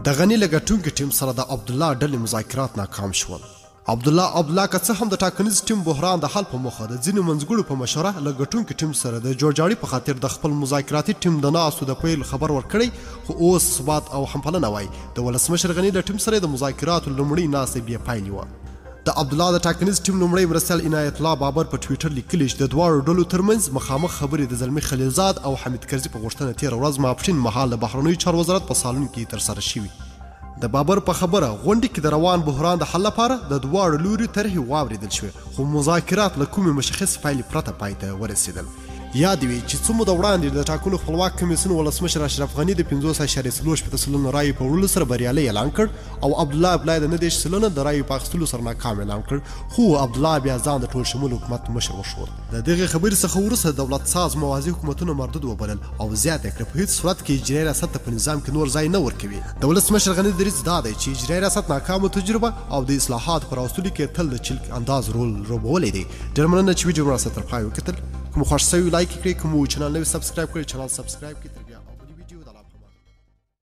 د غني له ګټونکي ټیم سره د عبدالله ډلې مذاکرات ناکام شول. عبدالله عبدالله که څه هم د ټاکنیز ټیم بحران د حل په موخه د ځینو منځګړو په مشوره له ګټونکي ټیم سره د جوړجاړي په خاطر د خپل مذاکراتي ټیم د ناستو د پیل خبر ورکړی، خو اوس ثبات او همپالنه وايي د ولسمشر غني له ټیم سره د مذاکراتو لومړۍ ناسته بې پایلې وه. د عبدالله د ټاکنیز ټیم لومړی مرستیال عنایت الله بابر په ټویټر لیکلي چې د دواړو ډلو ترمنځ مخامخ خبرې د زلمي خلیلزاد او حامد کرزي په غوښتنه تېره ورځ ماپښین مهال د بهرنیو چارو وزارت په سالون کې ترسره شوي. د بابر په خبره، غونډې کې د روان بحران د حل لپاره د دواړو لوریو طرحې واورېدل شوې، خو مذاکرات له کومې مشخصې پایلې پرته پای ته ورسېدل. یاده وي چې څه موده وړاندې د ټاکنو خپلواک کمېسیون ولسمشر اشرف غني د 50.64% رایو په وړلو سره بریالی اعلان کړ او عبدالله عبدالله د 39% د رایو په اخیستلو سره ناکام اعلان کړ، خو عبدالله بیا ځان د ټول شمول حکومت مشر وښود. د دغې خبرې څخه وروسته دولت ساز موازي حکومتونه مردود وبلل او زیاته یې کړه په هیڅ صورت کې اجرایي ریاست ته په نظام کې نور ځای نه ورکوي. د ولسمشر غني دریځ دا دی چې اجرایي ریاست ناکامه تجربه او د اصلاحاتو په راوستلو کې تل د چلک انداز رول لوبولی دی. ډېره مننه چې ویډیو مو راسره تر پایه وکتل. که مو خوښ شوی لایک یې کړئ، که مو چینل نوی سبسکرایب کړی چینل سبسکرایب کړئ.